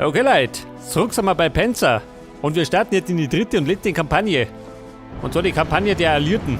Okay, Leute, zurück sind wir bei Panzer. Und wir starten jetzt in die dritte und letzte Kampagne. Und zwar die Kampagne der Alliierten.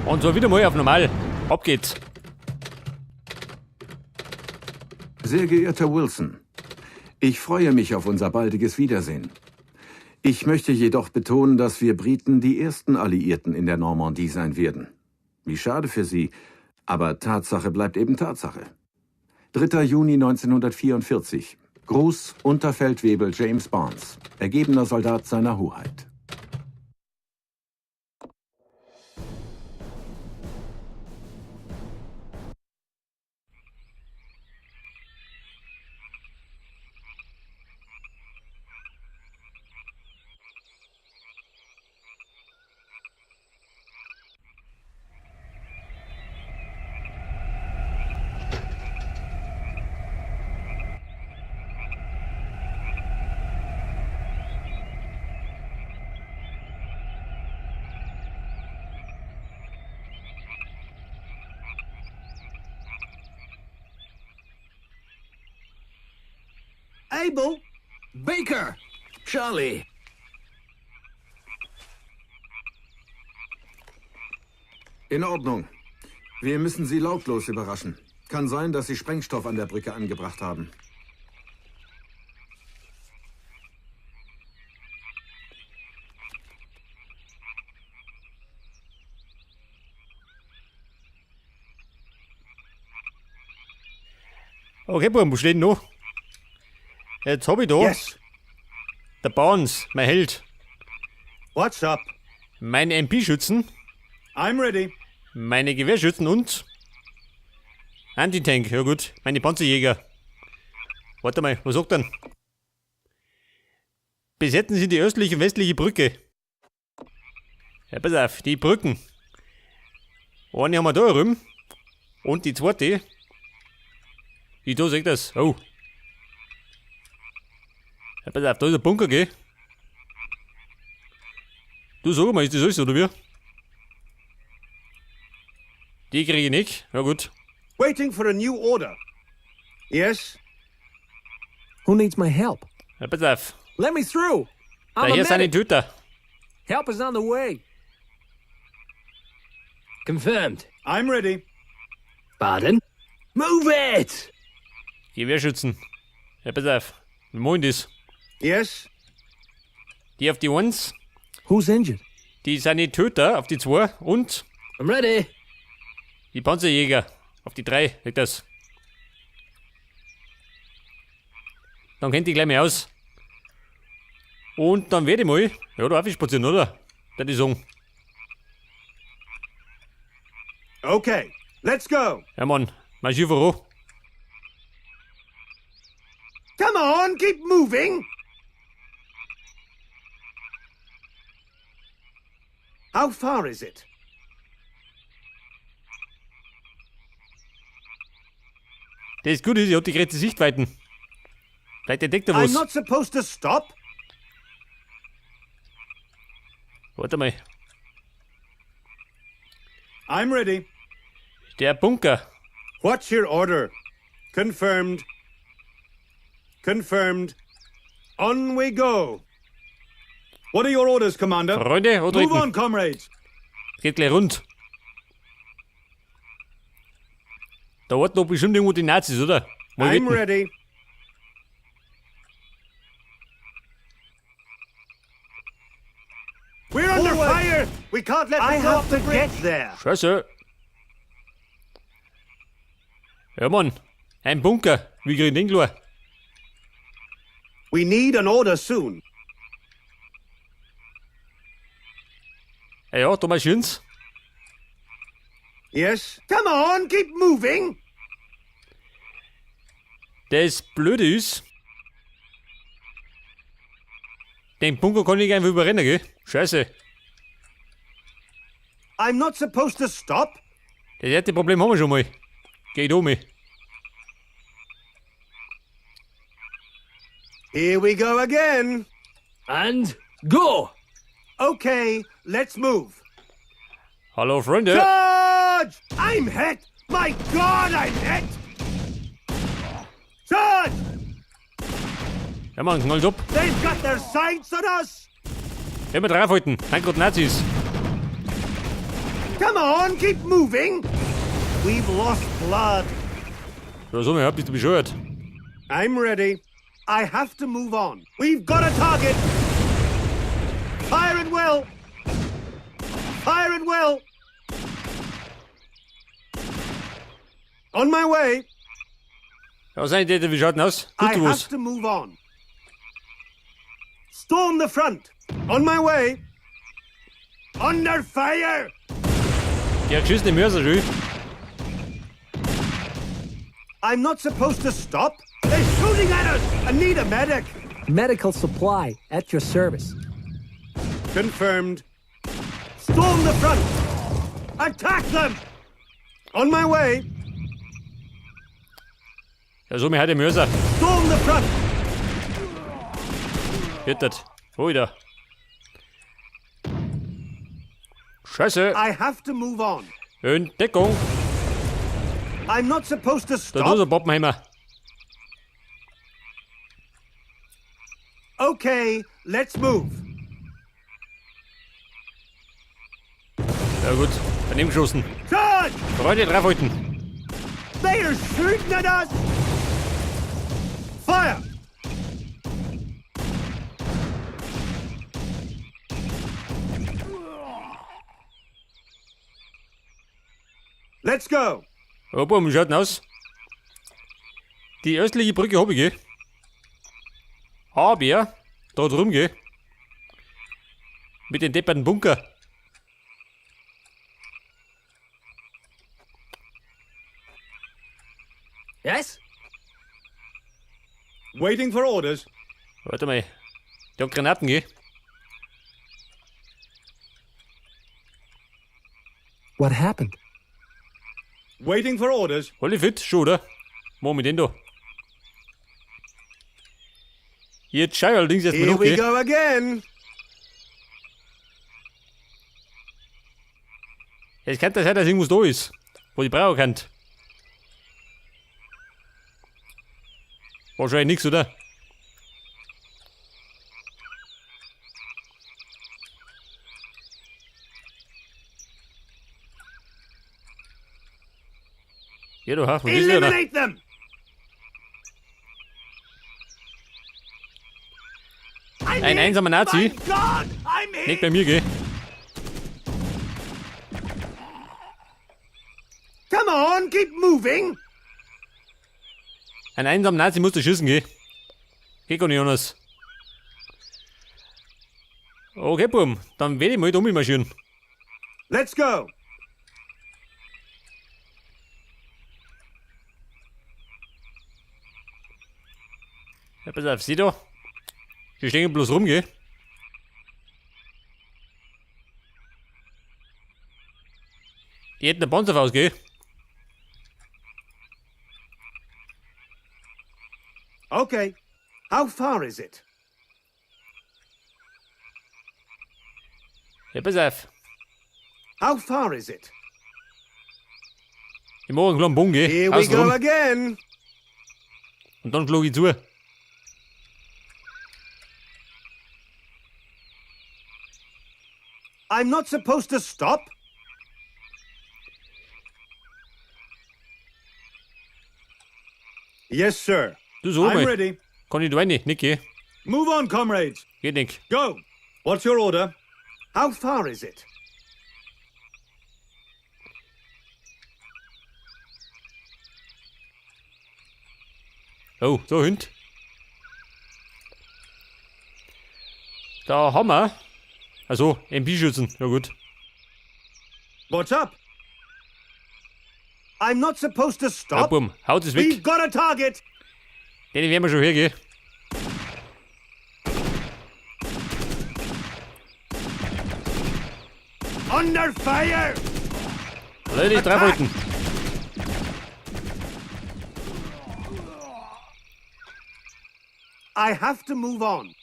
Und zwar wieder mal auf normal. Ab geht's. Sehr geehrter Wilson, ich freue mich auf unser baldiges Wiedersehen. Ich möchte jedoch betonen, dass wir Briten die ersten Alliierten in der Normandie sein werden. Wie schade für Sie, aber Tatsache bleibt eben Tatsache. 3. Juni 1944. Gruß Unterfeldwebel James Barnes, ergebener Soldat seiner Hoheit. Able? Baker! Charlie! In Ordnung. Wir müssen Sie lautlos überraschen. Kann sein, dass Sie Sprengstoff an der Brücke angebracht haben. Okay, Buben, wo steht denn noch? Jetzt hab ich da. Yes. Der Barnes, mein Held. What's up? Meine MP-Schützen, I'm ready. Meine Gewehrschützen und Anti-Tank, ja gut, meine Panzerjäger. Warte mal, was sagt denn? Besetzen Sie die östliche und westliche Brücke. Ja, pass auf, die Brücken. Eine haben wir da drüben. Und die zweite. Die da seht das. Oh. Ja, pass auf, da ist ein Bunker, gell? Du sag mal, ist das alles, oder wie? Die kriege ich nicht. Ja gut. Waiting for a new order. Yes? Who needs my help? Ja, pass auf. Let me through. Da I'm a hier sind die medic. Töter. Help is on the way. Confirmed. I'm ready. Pardon? Move it! Gewehrschützen. Ja, pass auf. Wir machen das. Yes? Die auf die 1, Who's injured? die Sanitäter auf die 2 und I'm ready. die Panzerjäger auf die 3. Seht das. Dann kennt die gleich mal aus. Und dann werde ich mal, ja, da spazieren, oder? Da die sagen. Okay. Let's go. Ja, Mann, marschier voran. Come on, keep moving. How far is it? Das ist gut, ich hab die geräte Sichtweiten. Vielleicht entdeckt er I'm was. not supposed to stop. Warte mal. I'm ready. Der Bunker. What's your order? Confirmed. Confirmed. On we go. What are your orders, Commander? Freunde, Move antreten. on, comrades. Geht gleich rund. Da warten doch bestimmt irgendwo die Nazis, oder? Mal I'm wetten. ready. We're under fire. We can't let them I have to get there. Scheiße. Ja, Mann. Ein Bunker. Wie krieg ich den klar? We need an order soon. Ja, ja, da marschieren's. Yes. Come on, keep moving. Das Blöde ist, den Bunker kann ich einfach überrennen, gell? Scheiße. I'm not supposed to stop. Das erste Problem haben wir schon mal. Geh da mit. Here we go again. And go! Okay, let's move. Hallo, Freunde. Charge! I'm hit! My God, I'm hit! Charge! Ja, Mann, knallt ab. They've got their sights on us! Immer draufhalten. Sind grad Nazis. Come on, keep moving! We've lost blood. Ja, so, ja, bist du bescheuert? I'm ready. I have to move on. We've got a target! Fire at will! Fire at will! On my way! Ja, Sanitäter, wie schaut denn aus? I Tut du was? have to move on. Storm the front! On my way! Under fire! Der geschissene Mörser schon. I'm not supposed to stop. They're shooting at us! I need a medic! Medical supply at your service. Confirmed. Storm the front! Attack them! On my way! Ja, so, mir hat der Mörser. Storm the front! Wird das. Hol da. Scheiße. I have to move on. In Deckung. I'm not supposed to Da ist stop. ein Pappenheimer. Okay, let's move. Ja gut, daneben geschossen. Charge! Freunde, draufhalten. They are shooting at us! Fire! Let's go! Ja, boah, wie schaut denn aus? Die östliche Brücke hab ich, gell? Aber, da drüben, gell? Mit dem depperten Bunker. Yes? Waiting for orders. Warte mal. Der hat Granaten, gell? What happened? Waiting for orders. Alle fit, schon, oder? Machen wir den da. Jetzt schau ich allerdings erstmal Here noch, we gell? go again. Es kann das sein, dass irgendwas da ist, wo ich brauchen kann. Wahrscheinlich nichts, oder? Ja, du hast, wo ist der da? Eliminate them! I'm Ein hit! einsamer Nazi. My God, I'm hit! Nicht bei mir, gell? Come on, keep moving! Ein einsamer Nazi muss da schießen, gell? Geht gar nicht anders. Okay, Bum, dann werde ich mal da marschieren. Let's go! Ja, pass auf, sieh da. Die stehen bloß rum, gell? Die hätten eine Panzerfaust, gell? Okay. How far is it? Ja, pass auf. How far is it? Ich mache einen kleinen Bogen, gell? Here we Außen go rum. again. Und dann schlage ich zu. I'm not supposed to stop. Yes, sir. Du so I'm mal. ready. Kann ich da rein? Nicht, gell? Move on, comrades. Geht nicht. Go. What's your order? How far is it? Oh, so Hund. Da haben wir. Also, MP-Schützen. Ja gut. What's up? I'm not supposed to Ja, stop. Bumm, haut es We've weg. got a target. Den werden wir schon hergehen. Under fire. Leute, draufhalten. I have to move on.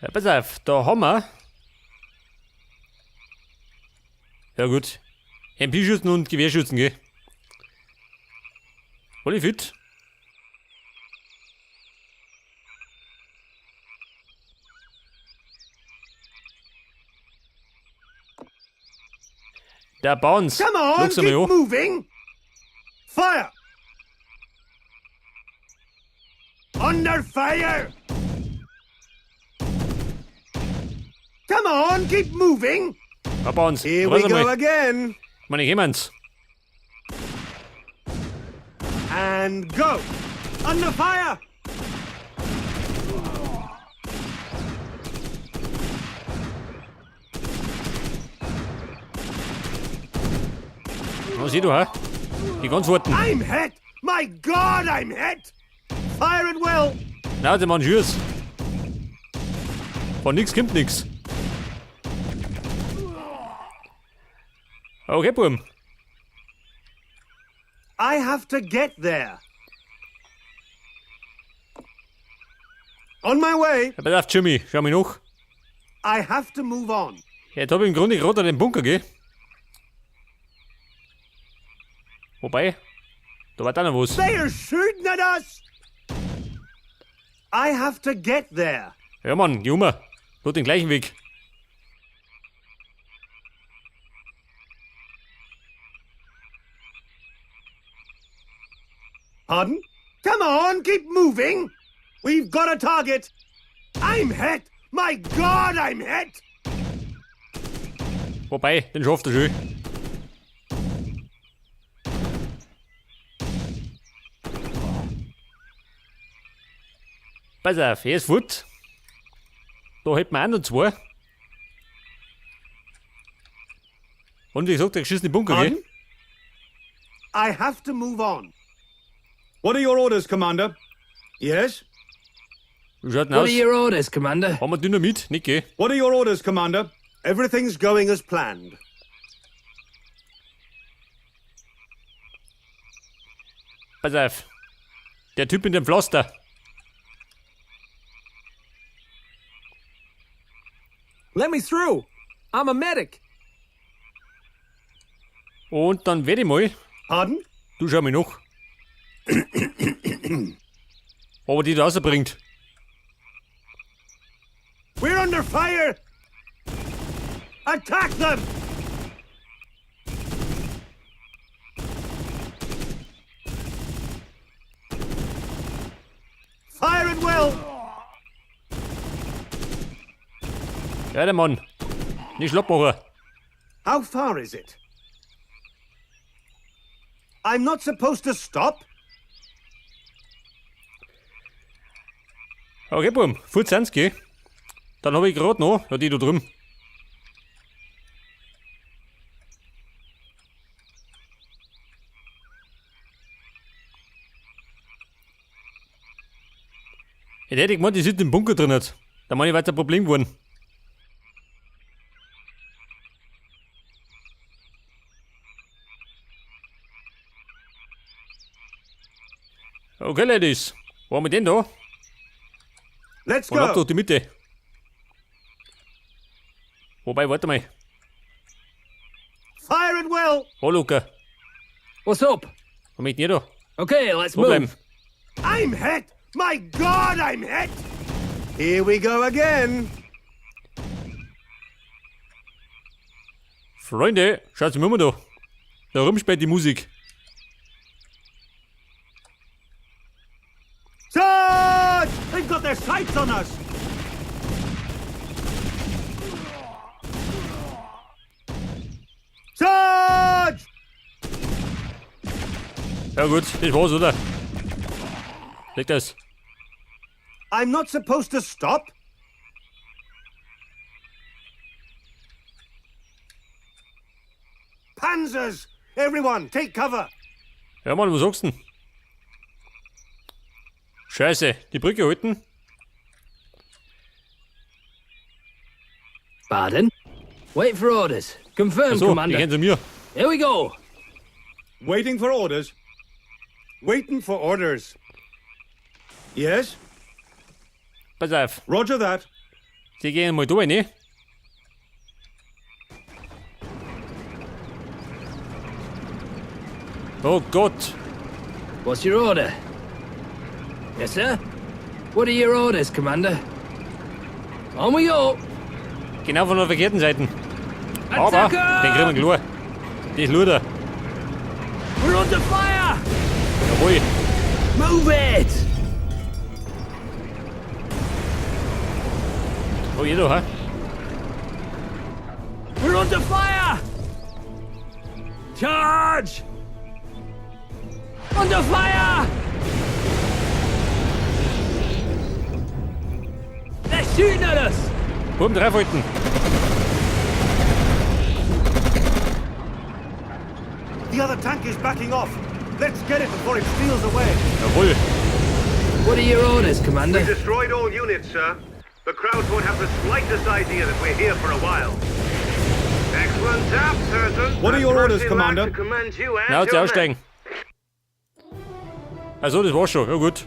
Ja, pass auf, da haben wir. Ja gut. MP-Schützen und Gewehrschützen, gell? Alle fit. Der Bounce. Come on, Schau's einmal keep an. moving. Fire! Under fire! Come on, keep moving. Ja, Bounce. Here Raus we go einmal. again. Ich meine, jemand's. And go. Under fire! Was sieh du, hä? Die ganz harten. I'm hit! My God, I'm hit! Fire at will! Na, die machen Schüss. Von nix kommt nix. Okay, Burm. I have to get there. On my way. Ja, pass auf, Jimmy, schau mich nach. I have to move on. Ja, jetzt hab ich im Grunde gerade an den Bunker, gell? Wobei, da war da noch was. They are shooting at us! I have to get there. Ja, Mann, geh um. Nur den gleichen Weg. Pardon? Come on, keep moving! We've got a target! I'm hit! My God, I'm hit! Wobei, den schafft er schon. Pass auf, er ist fort. Da hätten wir auch noch zwei. Und wie gesagt, der geschissene Bunker, gell? Pardon? I have to move on. What are your orders, Commander? Yes? Wie schaut denn What aus? are your orders, Commander? Haben wir Dynamit? Nicht, gell? What are your orders, Commander? Everything's going as planned. Pass auf. Der Typ in dem Pflaster. Let me through. I'm a medic. Und dann werde ich mal. Pardon? Du schau mich noch. Ob er die da rausbringt. We're under fire! Attack them! Fire at will! Ja, der Mann. Nicht Schlappmacher. How far is it? I'm not supposed to stop? Okay, Bum, fort sind's, gell? Dann hab ich grad noch, ja, die da drüben. Jetzt hätte ich gemeint, die sind im Bunker drin. Jetzt. Da meine ich weiter ein Problem geworden. Okay, Ladies. Wo haben wir denn da? Let's Und ab go! durch die Mitte. Wobei, warte mal. Fire at will! Hallo, Luca. What's up? Was möchte ihr da? Okay, let's Wo bleiben? move. I'm hit! My God, I'm hit! Here we go again! Freunde, schaut's mir mal da. Da rumspielt die Musik. Charge! They've got their sights on us! Charge! Ja gut, das war's, oder? Leg das. I'm not supposed to stop? Panzers! Everyone, take cover! Ja Mann, was sagst du denn? Scheiße, die Brücke halten? Pardon? Wait for orders. Confirmed, So, die Commander. gehen zu mir. Here we go. Waiting for orders. Waiting for orders. Yes? Pass auf, Roger that. sie gehen mal da rein, ne? Oh Gott, What's your order? Yes, sir. What are your orders, Commander? On we go. Genau von der verkehrten Seite. Aber Attacker! den kriegen wir klar. Das Luder. We're under fire! Jawohl. Move it! Oh, ihr da, hä? We're under fire! Charge! Under fire! They're shooting at us! Buben draufhalten. The other tank is backing off. Let's get it before it steals away. Jawohl. What are your orders, Commander? Destroyed all units, sir. The Krauts won't have the slightest idea that we're here for a while. Excellent job, Sergeant. What are your I'd orders, personally Commander? Like to commend you and Na, your jetzt men. aussteigen. Also, das war's schon. Ja, gut.